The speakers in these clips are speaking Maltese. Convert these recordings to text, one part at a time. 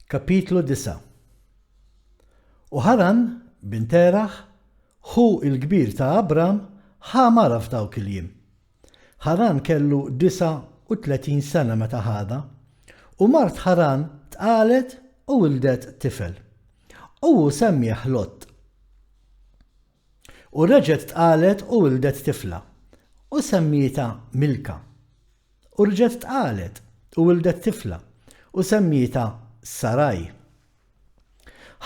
Kapitlu 9 U Ħaran, bin Teraħ, ħu l-kbir ta' Abram, ħa mara f'dawk il-jiem. Ħaran kellu 39 sena meta ħadha, u mart Ħaran tqalet u wildet tifel. U hu semmieh Lot. U reġgħet tqalet u wildet tifla, u semmietha Milka. U rġgħet tqalet u wildet tifla, u semmietha Saraj.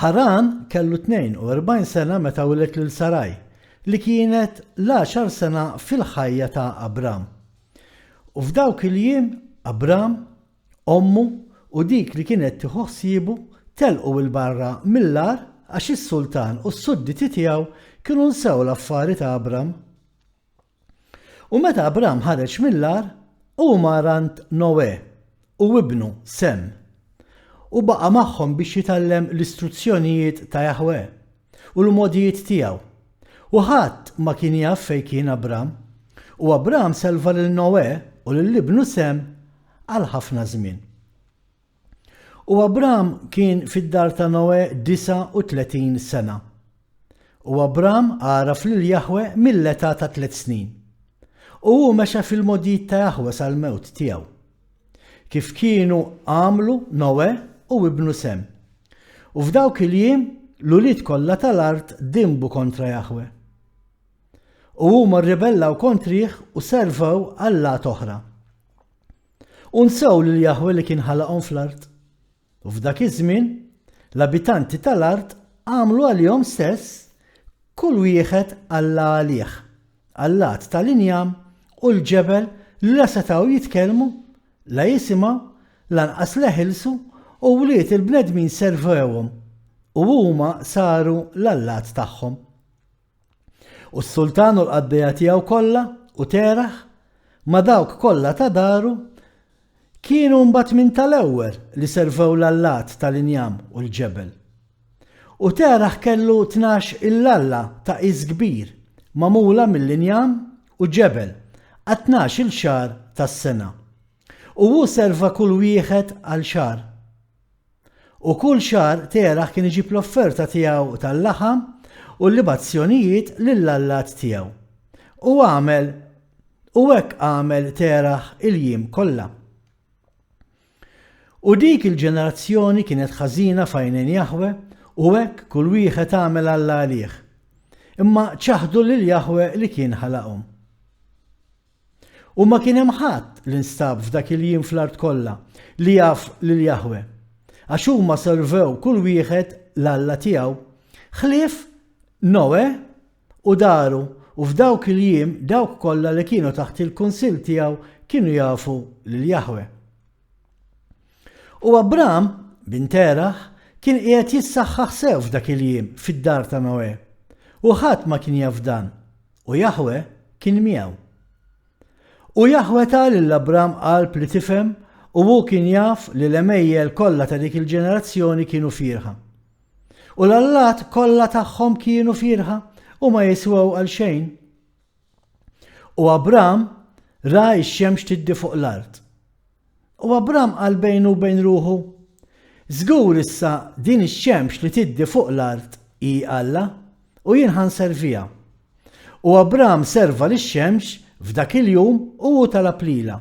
Ħaran kellu 42 sena meta wiled lil Saraj, li kienet l-għaxar sena fil-ħajja ta' Abram. U f'dawk il-jiem Abram Ommu u dik li kienet tieħu ħsiebu telqu 'l barra mill-għar għax is-sultan u s-sudditi tiegħu kienu nsew l-affari ta' Abram. U meta Abram ħareġ mill-għar, hu mar għand Noè u ibnu Sem, u baqa' magħhom biex jitgħallem l-istruzzjonijiet ta' Jaħwè u l-mogħdijiet tiegħu. U ħadd ma kien jaf fejn kien Abram. U Abram selva lil Noè u lil ibnu Sem għal ħafna żmien. U Abram kien fid-dar ta' Noè 39 sena. U Abram għaraf lil Jaħwe mill-età ta' tliet snin. U hu mexa fil-mogħdijiet ta' Jaħwe sal-mewt tiegħu. Kif kienu għamlu Noè u ibnu Sem. U f'dawk il-jiem l-ulied kollha tal-art dinbu kontra Jaħwe. U huma rribellaw kontrih u servew allat oħra. U nsew lil Jaħwe li kien ħalaqhom fl-art. U f'dak iż-żmien, l-abitanti tal-art għamlu għalihom stess kull wieħed alla għalih, allat tal-injam u l-ġebel li la setgħu jitkellmu, la jisimgħu, lanqas leħilsu, u wlied il-bnedmin servewhom, u huma saru l-allat tagħhom. U s-sultan u l-qaddejja tiegħu kollha u Teraħ ma' dawk kollha ta' daru kienu mbagħad minn tal-ewwel li servew l-allat tal-injam u l-ġebel. U Teraħ kellu 12 il-alla ta' qies kbir magħmula mill-injam u ġebel għat-tnax-il xahar tas-sena. U hu serva kull wieħed għal xahar. U kull xahar Teraħ kien iġib l-offerta tiegħu tal-laħam u l-libazzjonijiet lill-allat tiegħu. U għamel u hekk għamel Teraħ il-jiem kollha. U dik il-ġenerazzjoni kienet ħażina f'għajnejn Jaħwe u hekk kull wieħed għamel alla għalih. Imma ċaħdu lil Jaħwe li kien ħalaqhom. U ma kien hemm ħadd li nstab f'dak il-jiem fl-art kollha li jaf lil Jaħwe, għax huma servew kull wieħed l-alla tiegħu, ħlief Noè u daru, u f'dawk il-jiem dawk kollha li kienu taħt il-kunsill tiegħu kienu jafu lil Jaħwe. U Abram, bin Teraħ, kien qiegħed jissaħħaħ sew f'dak il-jiem fid-dar ta' Noè, u ħadd ma kien jaf dan, U Jaħwe kien miegħu. U Jaħwe ta lil Abram qalb li tifhem u hu kien jaf li l-għemejjel kollha ta' dik il-ġenerazzjoni kienu fierħa. U l-allat kollha tagħhom kienu fierħa u ma jiswew għal xejn. U Abram ra x-xemx tiddi fuq l-art. U Abram qal bejnu u bejn ruħu, Żgur issa din ix-xemx li tiddi fuq l-art hi Alla, u jien ħa nserviha. U Abram serva lix-xemx f'dak il-jum u hu talab lilha.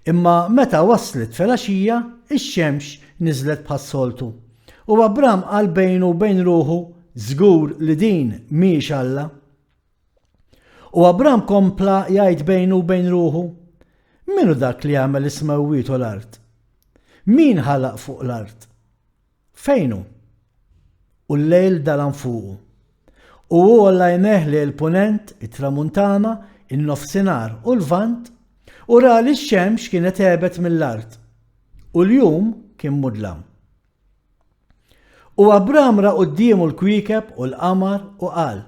Imma meta waslet filgħaxija, ix-xemx niżlet bħas-soltu. U Abram qal bejnu u bejn ruħu, Żgur li din mhix Alla. U Abram kompla jgħid bejnu u bejn ruħu, Min hu dak li għamel is-smewwiet u l-art? Min ħalaq fuq l-art? Fejn hu? U l-lejl dalam fuqu. U hu għolla għajnejh lejn il-punent, it-tramuntana, in-nofsinhar u l-lvant, u ra li x-xemx kienet għebet mill-art, u l-jum kien mudlam. U Abram ra quddiemu l-kwiekeb u l-qamar u qal,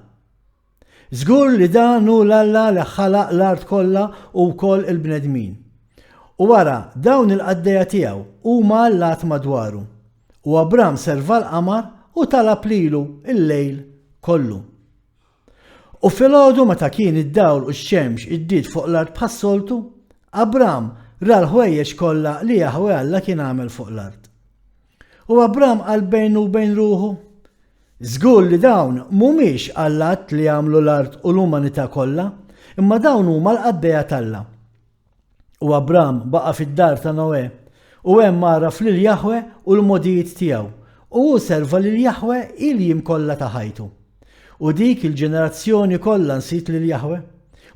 Żgur li dan hu l-Alla li ħalaq l-art kollha u wkoll il-bnedmin. U ara, dawn il-qaddejja tiegħu huma allat madwaru. U Abram serva l-qamar u talab lilu l-lejl kollu. U filgħodu meta kien id-dawl u x-xemx iddiet fuq l-art bħas-soltu, Abram ra l-ħwejjeġ kollha li Jaħweh Alla kien għamel fuq l-art. U Abram qal bejnu u bejn ruħu, Żgur li dawn mhumiex allat li għamlu l-art u l-umanità kollha, imma dawn huma l-qaddejja t'Alla. U Abram baqa' fid-dar ta' Noè, u hemm għaraf lil Jaħwe u l-mogħdijiet tiegħu, u hu serva lil Jaħwe il-jiem kollha ta' ħajtu. U dik il-ġenerazzjoni kollha nsiet lil Jaħwe,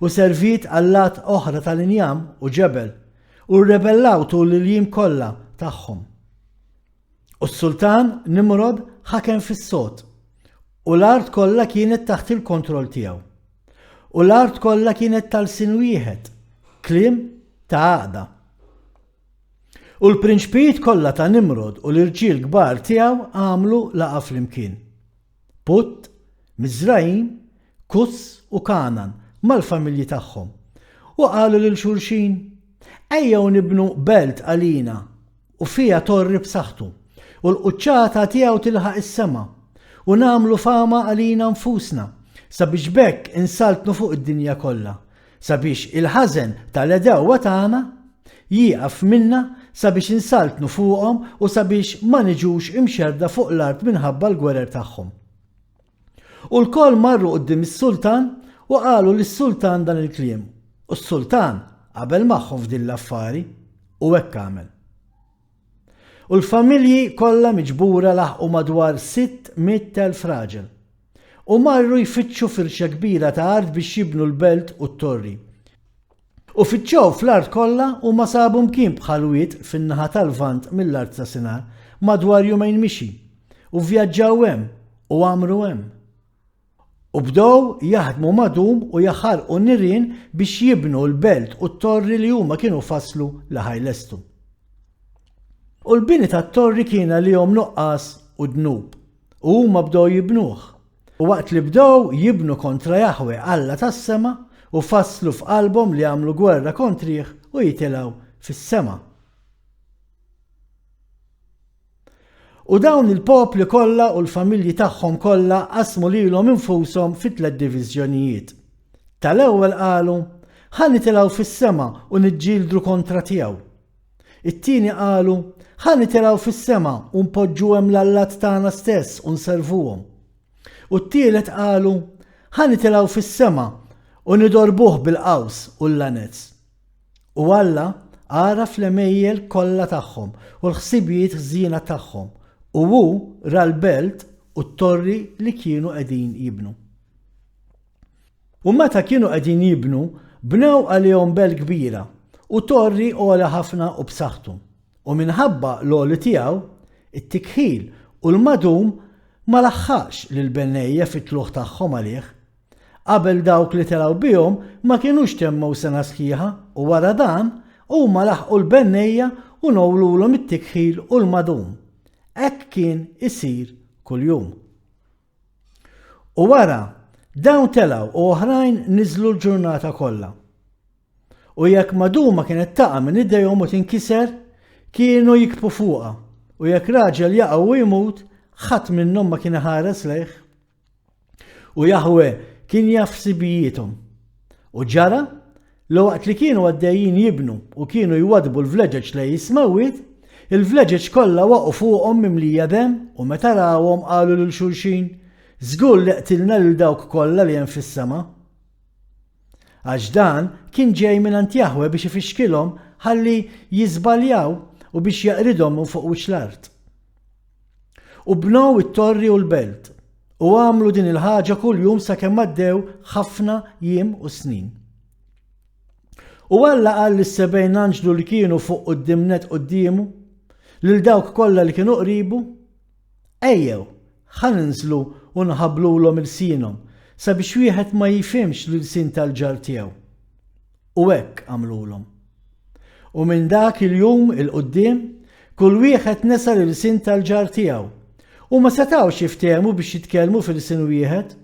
u serviet allat oħra tal-injam u ġebel, u rrebellaw tul il-jiem kollha tagħhom. U s-sultan Nimrod ħakem fis-sod, u l-art kollha kienet taħt il-kontroll tiegħu. U l-art kollha kienet ta' lsien wieħed, kliem ta' għaqda. U l-prinċpijiet kollha ta' Nimrod u l-irġiel kbar tiegħu għamlu laqgħa flimkien. Put, Miżrajim, Kus u Kangħan mal-familji tagħhom, u qalu lil xulxin, Ejjew nibnu belt għalina u fiha torri b'saħħtu, u l-quċċata tiegħu tilħaq is-sema, u nagħmlu fama għalina nfusna, sabiex b'hekk insaltnu fuq id-dinja kollha, sabiex il-ħażen tal-għedewwa tagħna jieqaf minna sabiex insaltnu fuqhom u sabiex ma niġux imxerrda fuq l-art minħabba l-gwerer tagħhom. U lkoll marru quddiem is-sultan u qalu lis-sultan dan il-kliem, u s-sultan qabel magħhom f'din l-affari, u hekk għamel. U l-familji kollha miġbura laħqu madwar 600,000 raġel. U marru jfittxu firxa kbira ta' art biex jibnu l-belt u t-torri. U fittxew fl-art kollha u ma sabu mkien bħal wied fin-naħa tal-Lvant mill-art ta' Sinar, madwar jumejn mixi, u vvjaġġaw hemm u għammru hemm. U bdew jaħdmu madum u jaħarqu nirien biex jibnu l-belt u t-torri li huma kienu fasslu li ħa jlestu. U l-bini tat-torri kien għalihom nuqqas u dnub, u huma bdew jibnuh. U waqt li bdew jibnu kontra Jaħweh Alla tas-sema, u fasslu f'qalbhom li jagħmlu gwerra kontrih u jitilgħu fis-sema. U dawn il-popli kollha u l-familji tagħhom kollha qasmu lilhom infushom fi tliet diviżjonijiet. Tal-ewwel qalu, Ħa nitilgħu fis-sema u niġġieldru kontra tiegħu. It-tieni qalu, Ħa nitilgħu fis-sema u npoġġu hemm l-allat tagħna stess u nservuhom. U t-tielet qalu, Ħa nitilgħu fis-sema u nidorbuh bil-qaws u l-lanez. U Alla għaraf l-għemejjel kollha tagħhom u l-ħsibijiet ħżiena tagħhom, u hu ra l-belt u t-torri li kienu qegħdin jibnu. U meta kienu qegħdin jibnu, bnew għalihom belt kbira u torri għoli ħafna u b'saħħtu. U minħabba l-għoli tiegħu, it-tikħil u l-madum ma laħħaqx lill-bennejja fit-tlugħ tagħhom għalih. Qabel dawk li telgħu bihom ma kinux temmew sena sħiħa u wara dan, huma laħqu l-bennejja u nowlulhom it-tikħil u l-madum. Hekk kien isir kuljum. U wara, dawn telgħu u oħrajn niżlu l-ġurnata kollha. U jekk maduma kienet taqa' minn idejhom u tinkiser, kienu jikbu fuqha, u jekk raġel jaqa' u jmut, ħadd minnhom ma kien iħares lejh. U Jaħwe kien jaf ħsibijiethom. U ġara li waqt li kienu għaddejjin jibnu u kienu jwaddbu l-vleġeġ lejn is-smewwiet, il-vleġeġ kollha waqgħu fuqhom mimlija demm u meta rawhom qalu lil xulxin, Żgur li qtilna lil dawk kollha li hemm fis-sema. Għax dan kien ġej mingħand Jaħwe biex ifixkilhom ħalli jiżbaljaw u biex jeqridhom minn fuq wiċċ l-art. U bnew it-torri u l-belt, u għamlu din il-ħaġa kuljum sakemm għaddew ħafna jiem u snin. U Alla qal lis-sebgħin anġlu li kienu fuq quddiem nett quddiemu, lil dawk kollha li kienu qribu, Ejjew, ħa ninżlu u nħabblulhom ilsienhom, sabiex wieħed ma jifhimx l-ilsien tal-ġar tiegħu. U hekk għamlulhom. U minn dak il-jum 'il quddiem, kull wieħed nesa l-ilsien tal-ġar tiegħu, u ma setgħux jiftehmu biex jitkellmu f'ilsien wieħed.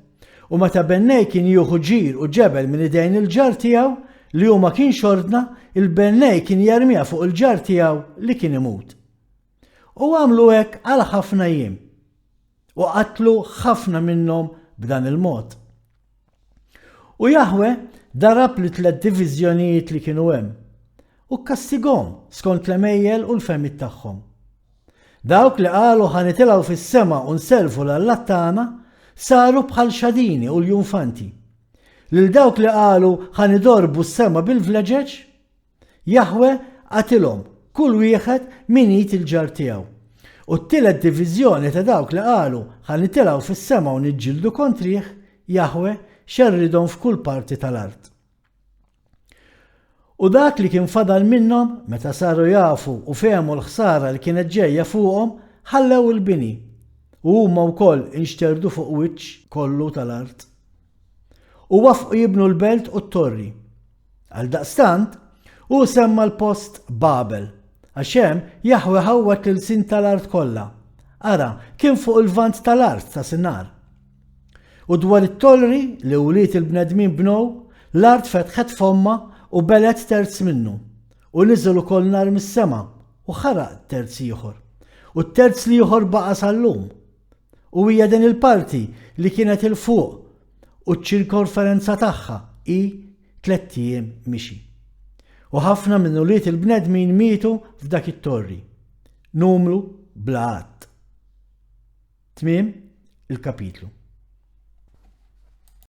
U meta bennej kien jieħu ġir u ġebel minn idejn il-ġar tiegħu, li hu ma kienx ordna, il-bennej kien jarmiha fuq il-ġar tiegħu li kien imut. U għamlu hekk għal ħafna jiem, u qatlu ħafna minnhom b'dan il-mod. U Jaħwe darab lit-tliet diviżjonijiet li kienu hemm, u kkastigahom skont l-għemejjel u l-fehmiet tagħhom. Dawk li qalu ħa nitilgħu fis-sema u nservu l-allat tagħna, saru bħal xadini u ljunfanti. Lil dawk li qalu ħa nidorbu s-sema bil-vleġeġ, Jaħwe qatilhom, kull wieħed minn id il-ġar tiegħu. U t-tielet diviżjoni ta' dawk li qalu ħa nitilgħu fis-sema u niġġieldu kontrih, Jaħwe xerridhom f'kull parti tal-art. U dak li kien fadal minnhom, meta saru jafu u fehmu l-ħsara li kienet ġejja fuqhom, ħallew il-bini, u huma wkoll inxterdu fuq wiċċ kollu tal-art. U wafqu jibnu l-belt u t-torri. Għaldaqstant, hu semma l-post Babel, għax hemm Jaħwe ħawwad l-ilsien tal-art kollha. Ara, kien fuq il-lvant tal-art ta' Sinar. U dwar it-torri li wlied il-bnedmin bnew, l-art fetħet fommha u belgħet terz minnu, u niżel ukoll nar mis-sema u ħaraq terz ieħor. U t-terz l-ieħor baqa' sal-lum. U hija din il-parti li kienet 'il fuq u ċ-ċirkonferenza tagħha hi tlett ijiem mixi. U ħafna minn ulied il-bnedmin mietu f'dak it-torri, numru bla għadd. Tmiem il-kapitlu.